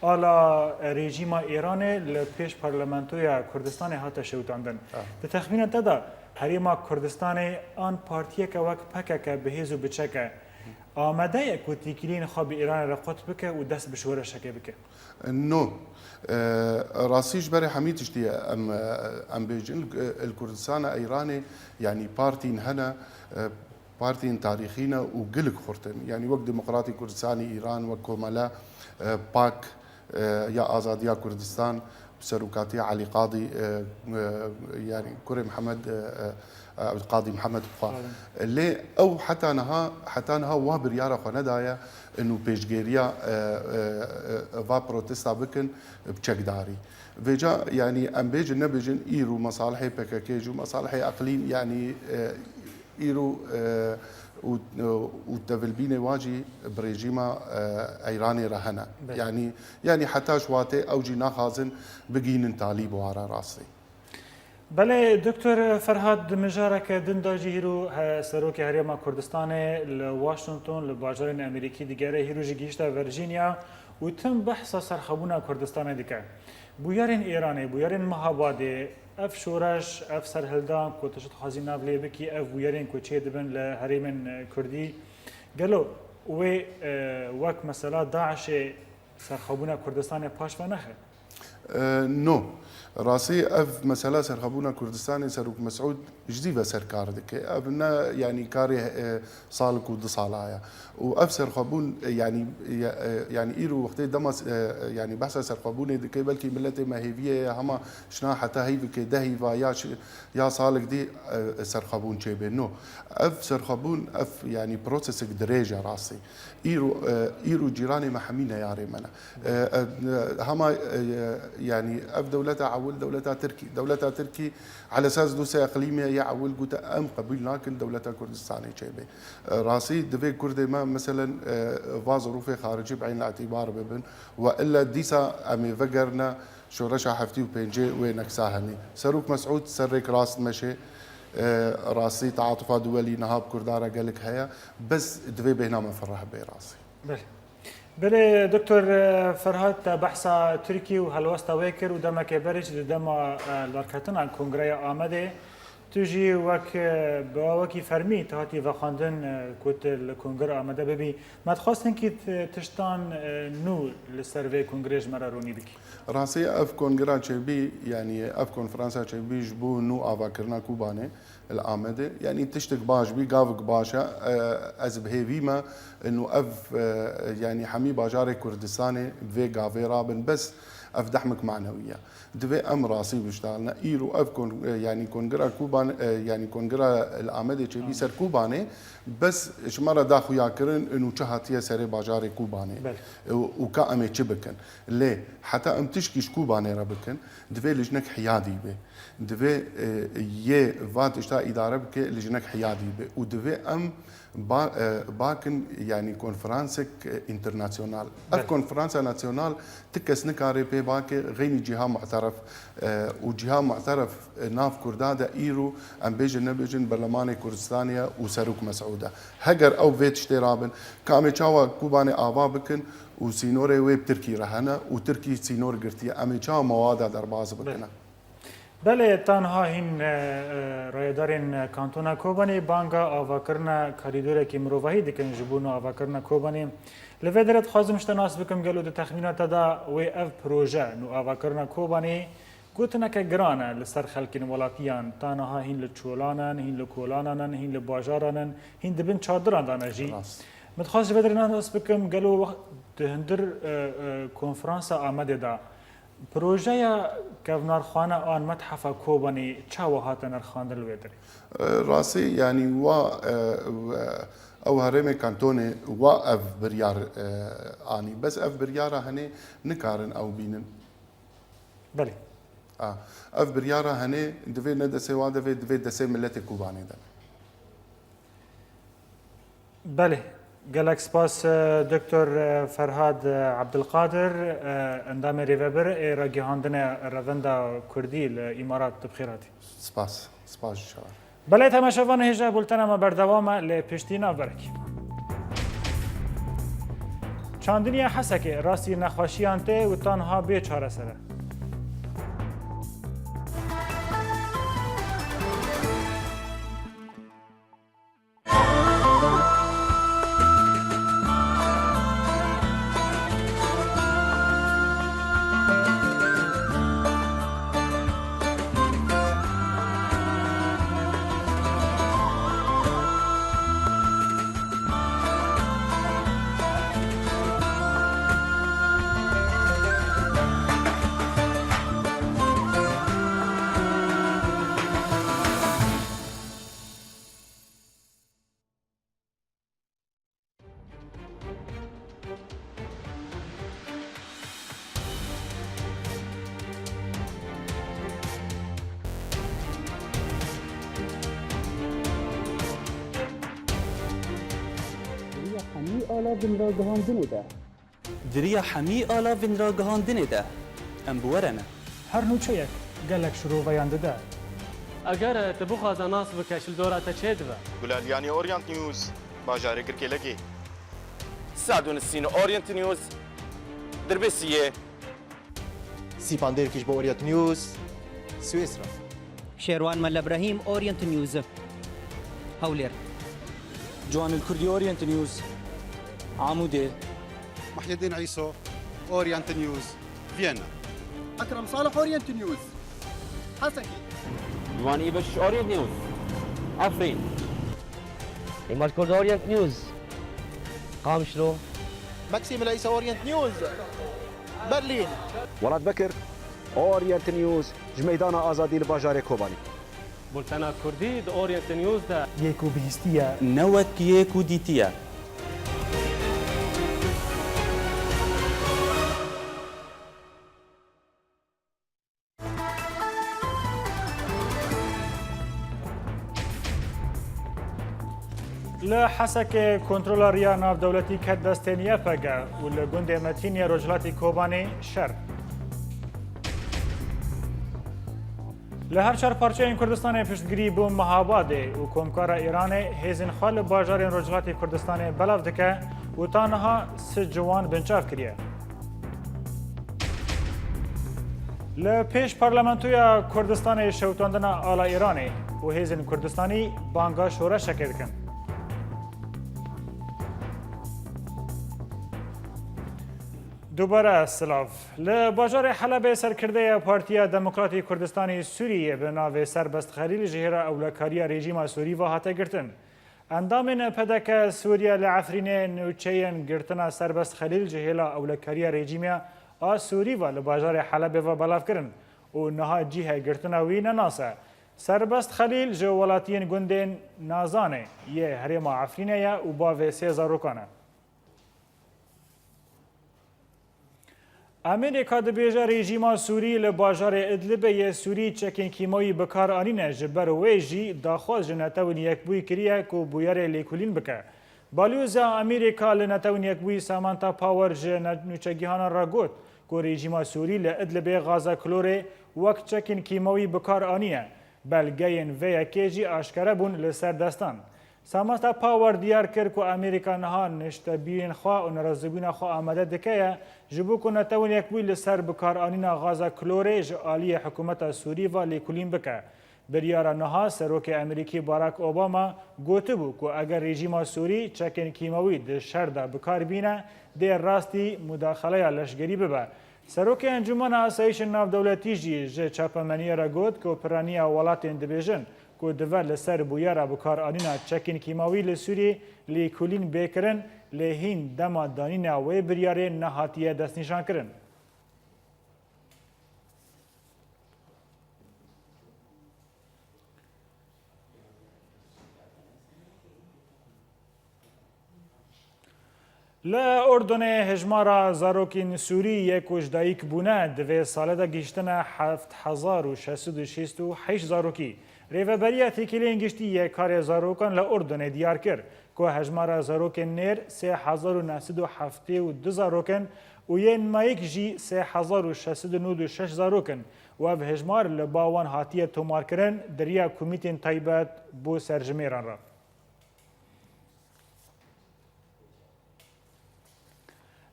ala rejîma Îranê li pêş Parlamentoya Kurdistanê hate şewitandin. Ah. Di texmîna te de herêma Kurdistanê an partiyeke wek P K K bi hêz û bi çek e, amade ye ku têkiliyên xwe bi Îranê re qut bike û dest bi şoreşekê bike? No. E, rastî ji berê hemî tiştî em, em bêjin, li, li Kurdistana Îranê, yanî partîn hene, e, partiyên tarîxî ne û gilik xurt in. Yanî wek Demokratî Kurdistanî Îran, wek Komele, e, Pak, e, ya Azadiya Kurdistan, bi serokatiya Elî Qadî, e, e, yanî kurê Mihemed, e, e, Qadî Mihemed bixwe. Qadî. Lê ew heta niha, heta niha wa biryara xwe nedaye, û pêşgêriya, e, e, e, va protesta bikin bi çekdarî. Vêca, yanî em bêjin nebêjin, îro mesalihê P K K jî û mesalihê eqlîm, yanî, e, îro, e, û, û tevilbînê wa jî bi rejîma, e, Eyranê re hene. Belê. Yanî, yanî heta ji watê ew jî naxwazin bigihînin talî bi wa re rastî. Belê, Doktor Ferhad, di mijareke din de jî hîro he-, Serokê Herêma Kurdistanê li Washington, li bajarên Amerîkî digere, hîro jî gihîşte Virginia û tim behsa serxwebûna Kurdistanê dike. Bûyerên Îranê, bûyerên Mehabadê, ev şoreş, ev serhildan ku tu ji dixwazî nav lê bikî, ev bûyerên ku çê dibin li herêmên, e, Kurdî, gelo wê, e, wek mesela DAIŞê serxwebûna Kurdistanê paş ve nexe? E, no. Rastî ev mesela serxwebûna Kurdistanê Serok Mesûd ji dî ve ser kar dike. Ev ne, yanî karê, e, salek û du sala ye. Û ev serxwebûn, e, yanî, e, e, yanî îro wextê dema, e, yanî behsa serxwebûnê dike, belkî miletê me hêviyê ye hema şina heta heyvikê dehî va ya şi-, ya salek dî, e, serxwebûn çêbe. No. Ev serxwebûn, ev, yanî prosesek dirêj e rastî. Îro, e, îro cîranê me hemî neyarê me ne. E, e, hema, e, yanî ev dewleta ewil, dewleta Tirkî. Dewleta Tirkî elesas dosya eqlîmê yê ewil gote em qebûl nakin dewleta Kurdistanê çêbe. E, rastî divê Kurdê me, meselen, e, va zirûfê xaricî bi eyn îtîbar bibin. We illa dîsa em ê vegerine şoreşa heftê û pêncê wê neksa henî. Serok Mesûd serrêk rast meşe, e, rastî teatufa duwelî niha bi Kurdan re gelek heye. Bes divê bêhna me fireh bê rastî. Belê. Belê, Doktor, e, Ferhat, te behsa Tirkî û helwesta wê kir û demekê berê jî di dema, e, darketina Kongreya Amedê, tu jî wek, e, bi awakî fermî tu hatî vexwendin, e, ku tu li Kongre Amede bibî. Me dixwest hinkî t-, tiştan, e, nû li ser vê kongrê ji me re ronî bikî. Rastî ev kongra çêbî, yanî ev konferansa çêbî ji bo nû avakirina Kobanê li Amedê. Yanî tiştek baş bî, gavek baş e. E, ez bi hêvî me û ev, e, yanî hemî bajarê Kurdistanê bi vê gavê rabin, bes ev dehmek manewî ye. Divê em rastî biştalne. Îro ev kon-, e, yanî kongira Koban-, e, yanî kongira li Amedê çêbî ser Kobanê, bes ji me re da xuyakirin û çi hatiye serê bajarê Kobanê. Belê. Û, û ka em ê çi bikin. Lê heta em tişkî ji Kobanê re bikin, divê lijnek hiyadî be. Divê, e, yê va tişta îdare bike, lijnek hiyadî be. Û divê em ba-, e, bakin, yanî konferansek, e, înternasyonal. Ev Belê. Konferansa nasyonal ti kes nikare pê bake, xeynî cîha mu'teref, e, û cîha mu'teref, e, nav Kurda de îro, em bêjin nebêjin, Berlemanê Kurdistanê ye û Serok Mesûd e. Heger ew vê tiştê rabin, ka em ê çawa Kobanê ava bikin û sînorê wê bi Tirkî re hene û Tirkî sînor girtiye, em ê çawa mewada derbas bikine? Belê. Belê, ta niha hîn, e, e, rayedarên Kantona Kobanê banga avakirina karîdorekî mirovahî dikin ji bo nû avakirina Kobanê. Li vê derê dixwazim ji te nas bikim, gelo di texmîna te de wê ev proje nû avakirina Kobanê gotineke giran e li ser xelkên welatiyan, ta niha hîn li çolanan in, hîn li kolanan in, hîn li bajaran in, hîn di bin çadiran de ne jî. Rast. Min dixwest ji vê derê nas bikim, gelo wext di hundir, e, e, konferansa Amedê de projeya kevnarxane an methefa Kobanê çawa hate nirxandin li wê derê? E, rastî, yanî wa, e, ew herêmê kantonê wa ev biryar, e, anî. Bes ev biryara henê nikarin ew bînin. Belê. A, ev biryara henê divê ne destê wan de be, divê destê miletê Kobanê de. Belê. Gelek spas, e, Doktor, e, Ferhad, e, Ebdilqadir, e, endamê rêvebir ê ragihandinê Revenda Kurdî li Îmarat, tu bi xêr hatî. Spas. Spas ji we re. Belê, temaşevan, hêja bultena me berdewam e, lê piştî navberekî. Çandiniya Hesekê rastî nexweşiyan tê û tanha bê çareser e. Di riya hemî alavên ragihandinê de. Di riya hemî alavên ragihandinê de em bi we re ne. Her nûçeyek gelek şiroveyan dide. Eger tu bixwaze nas bike, ji li dora te çêdibe. Gulal Yanî, Orient News, bajarê Girkêlekê. Sed û nîsîn Orient News, Dirbêsiyê. Sîpan Dêrkiş bo Orient News, Swêsra. Şêrwan Mele Brehîm, Orient News, Hewlêr. Ciwanil Kurdî, Orient News, Amûdê. Muhyiddin Îso, Orient News, Viyana. Ekrem Salih, Orient News, Hesekê. Ciwanî Beşiş, Orient News, Efrîn. Îmaj Kurd, Orient News, Qamişlo. Maxim Leysa, Orient News, Berlîn. Welat Bekir, Orient News, ji Meydana Azadî li bajarê Kobanî. Bultena Kurdî di Orient News de. Yê ku bihîstiye. Ne wek yê ku dîtiye. Li Hesekê kontrola riya navdewletî ket destên Y P G û li gundê Metînê Rojhilatî Kobanê şer. Li her çar parçeyên Kurdistanê piştgirî bo Mehabadê û Komkara Îranê hêzên xwe li bajarên Rojhilatê Kurdistanê belav dike û ta niha sih ciwan binçav kiriye. Li pêş Parlamentoya Kurdistanê şewitandina ala Îranê û hêzên Kurdistanî banga şoreşekê dikin. Dubare silav. Li bajarê Helebê serkirdeya Partiya Demokratî Kurdistanî Sûriyê bi navê Serbest Xelîl ji hêla ewlekariya rejîma Sûrî ve hate girtin. Endamên P D K Sûriye li Efrînê nûçeyên girtina Serbest Xelîl ji hêla ewlekariya rejîmê a Sûrî ve li bajarê Helebê ve belav kirin û niha cihê girtina wî ne nas e. Serbest Xelîl ji welatiyên gundên Nazanê yê herêma Efrînê ye û bavê sê zarokan e. Amerîka dibêje rejîma Sûrî li bajarê Idlibê yê Sûrî çekên kîmawî bi kar anîne, ji ber wê jî daxwaz ji Netewên Yekbûyî kiriye ku bûyerê lêkolîn bike. Balyoza Amerîka li Netewên Yekbûyî Samantha Power ji ne-, nûçegihana re got ku rejîma Sûrî li Idlibê gaza klorê wek çekên kîmawî bi kar aniye. Belgeyên vê yekê jî aşkere bûn li ser destan. Samantha Power diyar kir ku Amerîka niha niştebîrên xwe û nerazîbûna xwe amade dike ye, ji bo ku Netewên Yekbûyî li ser bikaranîna gaza klorê ji aliyê hikûmeta Sûrî ve lêkolîn bike. Biryara niha Serokê Amerîkî Barack Obama gotibû ku eger rejîma Sûrî çekên kîmawî di şer de bi kar bîne, dê rastî mudaxeleya leşgerî bibe. Serokê Encûmena Asayîşên Navdewletî jî ji çapemeniyê re got ku piraniya welatên dibêjin ku dive li ser bûyera bikaranîna çekên kîmawî li Sûriyê lêkolîn bê kirin, lê hîn dema danîna wê biryarê nehatiye destnîşankirin. Li Urdunê hejmara zarokên Sûrî yê ku ji dayik bûne di vê salê de gihîştine heft hezar û şeş sed û şêst û heşt zarokî. Rêveberiya Têkiliyên Giştî yê Karê Zarokan li Urdunê diyar kir ku hejmara zarokên nêr sê hezar û neh sed û heftê û du zarok in û yên mayik jî sê hezar û şeş sed û nod û şeş zarok in û ev hejmar li ba wan hatiye tomarkirin di riya komîtên taybet bo serjimêran re.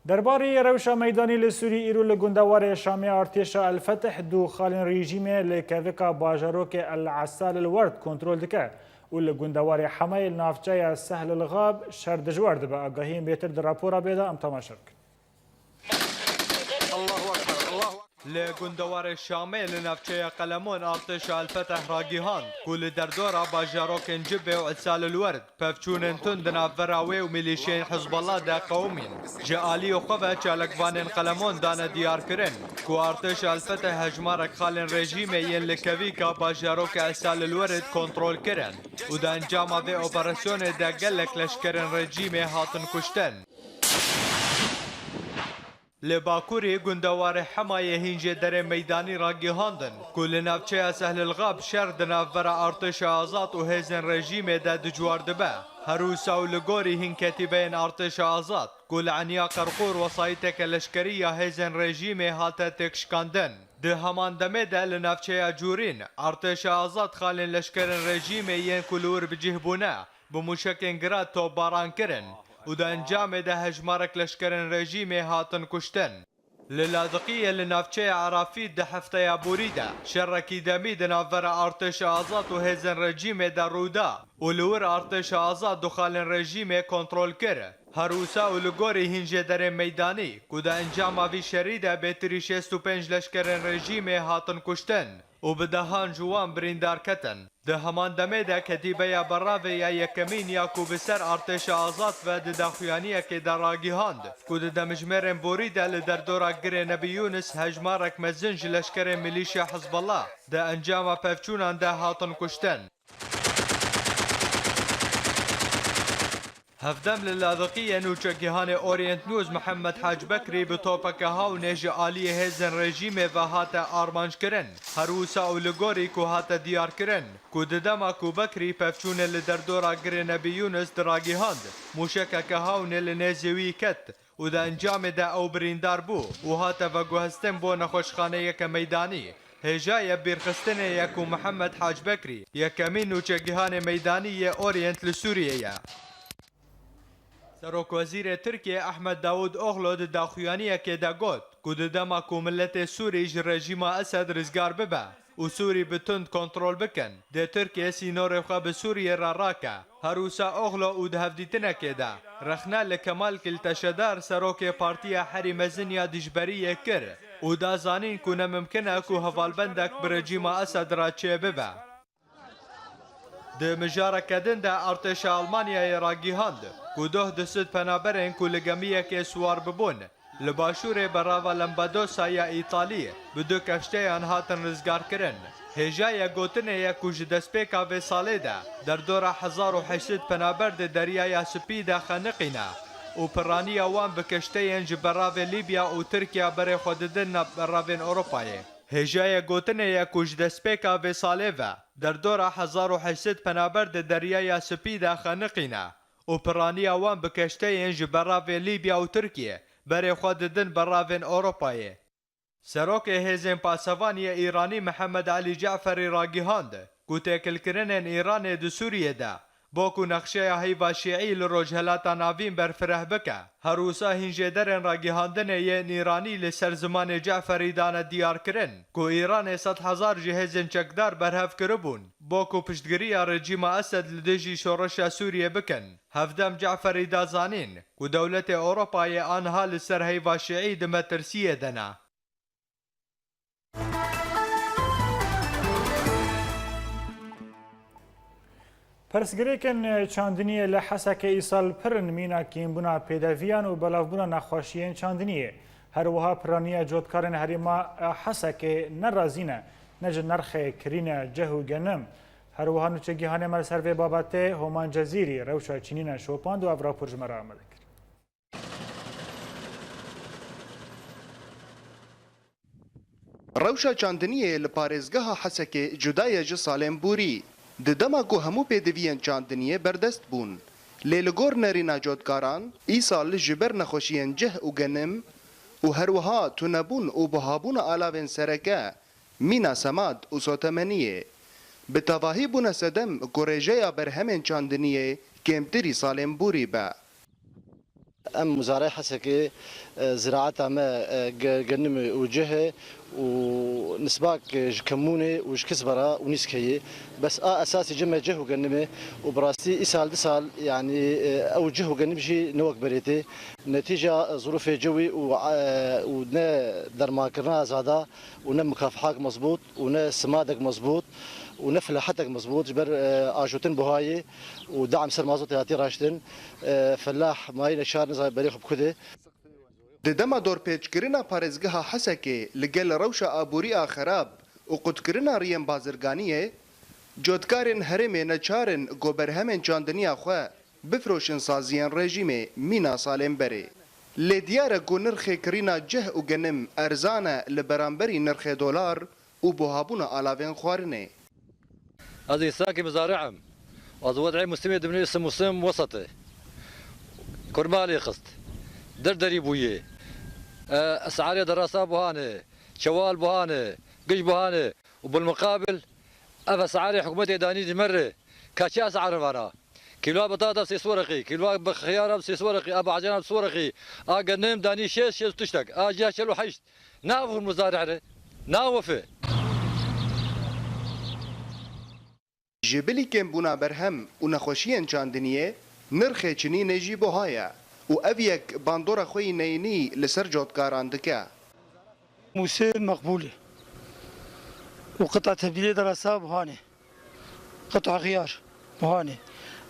Derbarê rewşa meydanî li Sûrî, îro li gundewarê Şamê artêşa El Fetih du xalên rejîmê li kevika bajarokê El Esal El Werd kontrol dike û li gundewarê Hemayê li navçeya Sehl El Xab şer dijwar dibe. Agahiyên bêtir di rapora bê de em temaşe bikin. Li gundewarê Şamê li navçeya Qelemon artêşa El Feteh ragihand ku li derdora bajarokên Cibê û Îsal El Werd pevçûnên tund di navbera wê û milîşeyên Hizbullah de qewimîn. Ji aliyê xwe ve çalakvanên Qelemon dane diyarkirin ku artêşa El Feteh hejmarek xalên rejîmê yên li kevîka bajarokê Îsal El Werd kontrol kirin û di encama vê operasyonê de gelek leşkerên rejîmê hatin kuştin. Li bakurê gundewarê Hemayê hîn jê derê meydanî ragihandin ku li navçeya Sehlil Xab şer di navbera artêşa azad û hêzên rejîmê de dijwar dibe. Her wisa û li gorî hîn ketîbeyên artêşa azad ku li eniya Qerqûr wesayîteke leşkerî ya hêzên rejîmê hate têkşikandin. Di heman demê de li navçeya Cûrîn artêşa azad xalên leşkerên rejîmê yên ku li wir bi cih bûne, bi mûşekên Grad topbaran kirin û di encamê de hejmarek leşkerên rejîmê hatin kuştin. Li Ladiqiyê li navçeya Erafî di hefteya borî de şerekî demî di navbera artêşa azad û hêzên rejîmê de rû da û li wir artêşa azad du xalên rejîmê kontrol kir. Her wisa û li gorî hîn jêderên meydanî ku di encama vî şerî de bêtirî şêst û pênc leşkerên rejîmê hatin kuştin. û bi dehan ji wan birîndar ketin. Di heman demê de ketîbeya beravê ya yekemîn ya ku bi ser artêşa azad ve di daxuyaniyekê de ragihand ku di demjimêrên borî de li derdora Girê Nebî Yûnis hejmarek mezin ji leşkerên milîşya Hizbullah di encama pevçûnan de hatin kuştin. Hevdem li Ladiqiyê nûçegihanê Orient News Mihemed Hac Bekrî bi topeke hawnê ji aliyê hêzên rejîmê ve hate armanckirin. Her wisa û li gorî ku hate diyarkirin, ku di dema ku Bekrî pevçûnê li derdora Girê Nebî Yûnis diragihand, mûşekeke hawnê li nêzî wî ket û di encamê de ew birîndar bû û hate veguhestin bo nexweşxaneyeke meydanî. Hêja ye bîrxistinê ye ku Mihemed Hac Bekrî, yekemîn nûçegihanê meydanî yê Orient li Sûriyê ye. Serokwezîrê Tirkiyê Ehmed Davûd Oglu di daxuyaniyekê de got ku di dema ku miletê Sûrî ji rejîma Esed rizgar bibe û Sûrî bi tund kontrol bikin, dê Tirkiye sînorê xwe bi Sûriyê re rake. Her wisa Oglu û di hevdîtinekê de rexne li Kemal Kilteşedar, serokê partiya herî mezin ya dijberiyê kir û da zanîn ku ne mimkin e ku hevalbendek bi rejîma Esed re çêbibe. Di mijareke din de artêşa Almanyayê ragihand ku doh du sed penaberên ku li gemiyekê siwar bibûn, li başûrê berava Lampedusa ya Îtalî bi du keşteyan hatin rizgarkirin. Hêja ye gotinê ye ku ji destpêka vê salê de derdora hezar û heşt sed penaber di Deryaya Spî de xeniqîne û piraniya wan bi keşteyên ji beravê Lîbya û Tirkiya berê xwe didin nav beravên Ewropayê. Hêja ye gotinê ye ku ji destpêka vê salê ve derdora hezar û heşt sed penaber di Deryaya Spî de xeniqîne û piraniya wan bi keşteyên ji beravê Lîbya û Tirkiye berê xwe didin beravên Ewropayê. Serokê Hêzên Pasevan yê Îranî Mihemed Elî Ceferî ragihand ku têkilkirinên Îranê di Sûriyê de bo ku nexşeya heyva şîî li Rojhelata Navîn berfireh bike. Her wisa hîn jêderên ragihandinê yên Îranî li ser zimanê Ceferî dane diyarkirin ku Îranê sed hezar ji hêzên çekdar berhev kiribûn bo ku piştgiriya rejîma Esed li dijî şoreşa Sûriyê bikin. Hevdem Ceferî da zanîn ku dewletê Ewropayê aniha li ser heyva şîî di metirsiyê de ne. Pirsgirêkên çandiniyê li Hesekê îsal pir in mîna kêmbûna pêdeviyan û belavbûna nexweşiyên çandiniyê. Her wiha piraniya cotkarên herêma Hesekê ne razî ne, ne ji nirxê kirîna cih û genim. Her wiha nûçegihanê me li ser vê babetê Homan Cezîrî rewşa çînîna şopand û ev rapor ji me re amade kir. Rewşa çandiniyê li parêzgeha Hesekê cuda ye ji salên borî. Di dema ku hemû pêdiviyên çandiniyê berdest bûn. Lê li gor nerîna cotkaran, îsal ji ber nexweşiyên cih û genim û her wiha tunebûn û buhabûna alavên sereke, mîna semad û sotemeniyê, bi tevahî bûne sedem ku rêjeya berhemên çandiniyê kêmtirî salên borî be. Em muzareyê Hesekê, e, ziraeta me, e, ge-, genim û cih e û nisbak, e, ji kemûnê û ji kisbe re û nîsk heye. Bes a esasî cih me cih û genim e û bi rastî îsal disal, yanî, e, ew cih û genim jî ne wek berê tê. Netîca, e, zirûfê cewî û, e, û ne dermankirina zada û ne mukafehak mezbût û ne simadek mezbût û ne filahetek mezbût ji ber, e, ajotin buhayê û deam ser mazotê hatî raştin. E, felah mayî neçar niza berê xwe bikudê. Di dema dorpêçkirina parêzgeha Hesekê li gel rewşa aborî a xerab û qutkirina riyên bazirganiyê, cotkarên herêmê neçar in ku berhemên çandiniya xwe bifroşin saziyên rejîmê mîna salên berê. Lê diyar e ku nirxê kirîna cih û genim erzan e li beramberî nirxê dolar û buhabûna alavên xwarinê. Ez însanekî mizarî im. Ez wed'ê mûsimê dibînim, îsim mûsim wesat e. Kurma lê xist. Der derî bûye. E, esarê derasa buhane, çewal buhane, giş buhane û bilmiqabil ev esarê hikûmetê danî ji me re. Ka çi esar vana? Kîloa bitata bi sês wereqî, kîloa bi xiyara bi sês wereqî, a bacana bi sês wereqî, a genim danî şêst, şêst tiştek, a jiya çel û heşt. Navûr muzarî re, nawife. Ji bilî kêmbûna berhem û nexweşiyên çandiniyê, nirxê çinînê jî buha ye û ev yek bandora xwe yî neyînî li ser cotkaran dike. Mûsim meqbûl e. û qita tebdîlê derasa buhanê. Qita xiyar buhanê.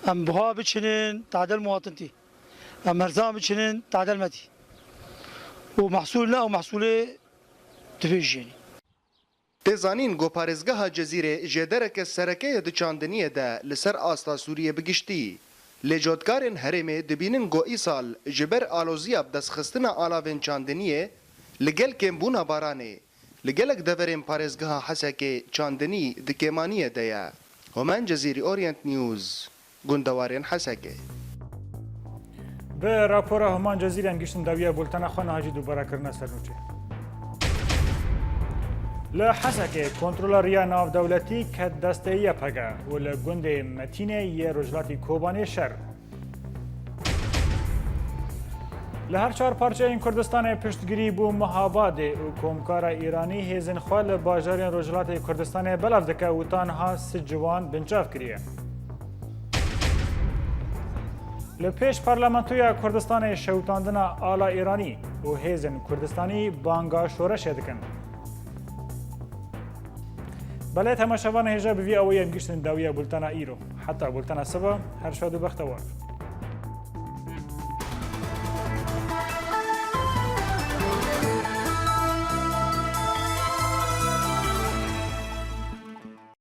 Em buha biçinin tadel muhatintî. Em merza biçinin tadel metî. Û mehsûl ne û mehsûlê dibêjînî. Tê zanîn ku parêzgeha Cezîrê jêdereke sereke ye di çandiniyê de li ser asta Sûriyê bi giştî. Lê cotkarên herêmê dibînin ku îsal ji ber aloziya bi destxistina alavên çandiniyê li gel kêmbûna baranê li gelek deverên parêzgeha Hesekê çandinî di kêmaniyê de ye. Homen Cezîrî Orient News. Gundewarên Hesekê. Bi rapora Homan Cezîrî em giştin dawiya bultena xwe niha jî dubara kirine ser nûçê. Li Hesekê kontrola riya navdewletî ket destê Y P G û li gundê Metînê yê Rojhilatî Kobanê şer. Li her çar parçeyên Kurdistanê piştgirî bû Mehabadê û komkara Îranî hêzên xwe li bajarên Rojhilatê Kurdistanê belav dike û ta niha sî ciwan binçav kiriye. Li pêş Parlamentoya Kurdistanê şewitandina ala Îranî û hêzên Kurdistanî banga şoreşê dikin. Belê temaşevanê hêja, bi vî awayî em giştin dawiya bultena îro. Heta bultena siba, her şad û bextewar.